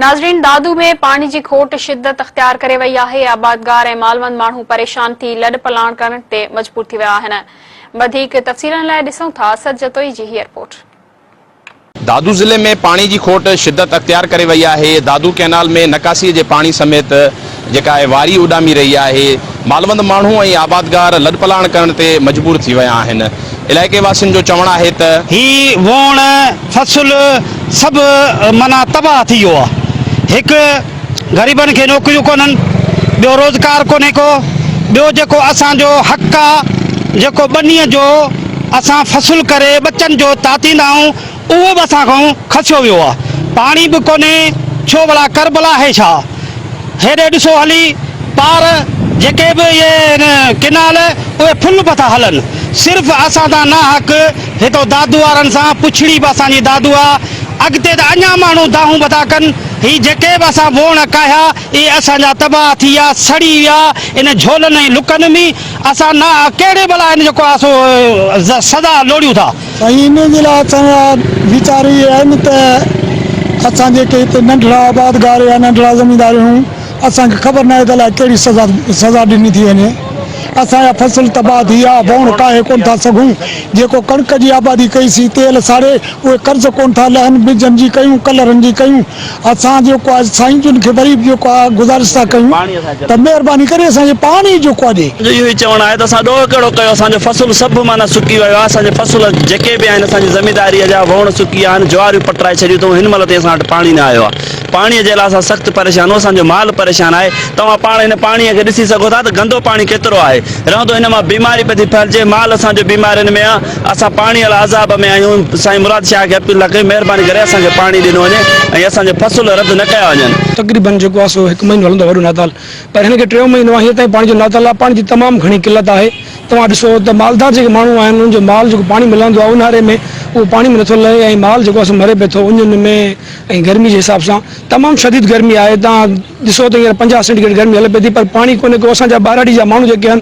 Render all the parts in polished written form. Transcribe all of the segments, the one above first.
ناظرين دادو ۾ پاڻي جي کوٽ شدت اختيار ڪري وئي آهي، آبادگار ۽ مالوند ماڻهو پريشان ٿي لڏ پلاڻ ڪرڻ تي مجبور ٿي ويا آهن. وڌيڪ تفصيلن لاء ڏسون ٿا اسد جتوئي جي هي رپورٽ. دادو ضلعي ۾ پاڻي جي کوٽ شدت اختيار ڪري وئي آهي، دادو ڪئنال ۾ نڪاسي جي پاڻي سميت جيڪا آهي واري اڏامي رهي آهي، مالوند ماڻهو ۽ آبادگار لڏپلاڻ ڪرڻ تي مجبور ٿي ويا آهن، علائقي واسين جو چوڻ آهي ته. هي ووڻ فصل سڀ معنيٰ تباهه ٿي ويو آ. هڪ غريبن کي نوڪريون ڪونهن، ٻيو روزگار ڪونهي ڪو، ٻيو جيڪو اسان جو حق آ، جيڪو ٻنيء جو اسان فصل ڪري ٻچن جو تاتيندا آهيون، اهو به اسان کان کسيو ويو آ. پاڻي به ڪونهي، ڇو ڀلا ڪربلا آهي ڇا؟ هيڏي ڏسو هلي پار جيڪي به اهي آهن ڪينال اهي فل به ٿا هلن صرف اسان تان ناحق هتو دادو وارن سان پڇڙي به اسان جي دادو آ اڳتي ته اڃا ماڻهو دانهون به ٿا ڪن هي جيڪي به اسان ووڻ ڪاهيا اهي اسان جا تباهه ٿي ويا سڙي ويا ان جهولن ۽ لڪن ۾ اسان نا ڪهڙي بلا ان جيڪو آ سو سزا لوڙيون ٿا. سائين انهي جي لاء اسان جا ويچار اهي آهن ته اسان جيڪي هتي ننڍڙا آبادگار يا ننڍڙا زميندار آهيون اسان کي خبر ناهي ته الائي ڪهڙي سزا سزا ڏني ٿي وڃي اسان جا فصل تباهه ٿي ويا ووڻ ڪاهي ڪونه ٿا سگهون جيڪو ڪڻڪ جي آبادي ڪئي سين تيل ساڙي اهي قرض ڪونه ٿا لهن ٻجن جي ڪيون ڪلرن جي ڪيون اسان جيڪو آهي سائين جن کي وري به جيڪو آهي گذارش ٿا ڪيون ته مهرباني ڪري اسان کي پاڻي جيڪو آهي ڏي. جو اهو ئي چوڻ آهي ته اسان ڏوهه ڪهڙو ڪيو اسان جو فصل سڀ معنيٰ سڪي ويو آهي اسان جي فصل جيڪي به آهن اسان جي زمينداريء جا ووڻ سڪي ويا آهن جواريون پٽرائي ڇڏيون اٿئون هن مهل تائين اسان وٽ پاڻي نه آيو آهي پاڻيء جي لاء اسان سخت پريشان آهيون اسان جو مال پريشان آهي توهان پاڻ هن پاڻيء کي ڏسي سگهو ٿا ته گندو پاڻي ڪيترو آهي رهندو هن مان بيماري پئي ٿي ڦهلجي مال اسان جو بيمارين ۾ آهي اسان پاڻي لاء عذاب ۾ آهيون، سائين مراد شاهه کي اپيل ٿا ڪيون مهرباني ڪري اسان کي پاڻي ڏنو وڃي ۽ اسان جو فصل رد نه ڪيا وڃن. تقريبن جيڪو آهي سو هڪ مهينو هلندو آهي وڏو ناتال پر هن کي ٽيون مهينو آهي هينئر تائين پاڻي جو ناتال آهي پاڻي جي تمام گهڻي قلت آهي توهان ڏسو ته مالدار جيڪي ماڻهو آهن انهن جو مال جيڪو پاڻي ۾ لهندو آهي اونهاري ۾ اهو پاڻي ۾ نٿو لهي ۽ مال جيڪو آهي سو مري پئي ٿو اڃ ۾ ۽ گرمي جي حساب سان تمام شديد گرمي آهي توهان ڏسو ته هينئر 50 سينٽي گريڊ گرمي هلي پئي ٿي پر پاڻي ڪونهي ڪو اسان جا ٻهراڙي جا ماڻهو جيڪي آهن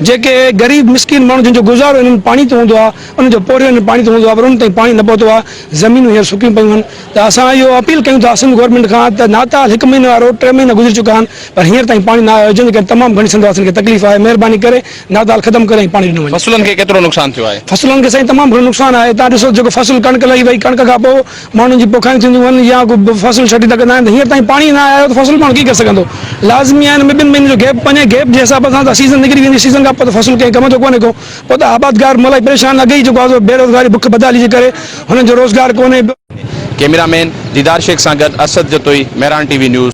جيڪي غريب مسڪين ماڻهو جن جو گذارو انهن پاڻي تي هوندو آهي انهن جو پورهيو انهن پاڻي تي هوندو آهي پر انهن تائين پاڻي نه پهتو آهي زمينون هينئر سڪيون پيون آهن ته اسان اهو اپيل ڪيون ٿا سنڌ گورنمينٽ کان ته ناتال هڪ مهينو وارو ٽي مهينا گذري چڪا آهن پر هينئر تائين پاڻي نه آيو آهي جنهن جي ڪري تمام گهڻي سنڌ واسين کي تڪليف آهي مهرباني ڪري ناتال ختم ڪري ۽ پاڻي ڏنو وڃي. فصلن کي ڪيترو نقصان ٿيو آهي؟ فصلن کي سائين تمام گهڻو نقصان آهي تان ڏسو جيڪو فصل ڪڻڪ لهي وئي ڪڻڪ کان پوء ماڻهن جي پوکايون ٿينديون هن يا ڪو فصل ڇٽي ٿا ڪندا آهن ته هينئر تائين پاڻي نه آيو ته فصل ماڻهو ڪيئن ڪري سگهندو لازمي آهي ان ۾ ٻن مهينن جو گيپ وڃي گيپ جي حساب سان ته سيزن نڪري ويندي سيزن کان پوء ته فصل ڪنهن ڪم جو ڪونهي ڪو پوء ته آبادگار مولائي پريشان اڳ ئي جيڪو آهي سو بيروزگاري بک بدحالي جي ڪري هنن جو روزگار ڪونهي. ڪئميرا مين ديدار شيخ سان گڏ Asad Jatoi, Mehran T V news.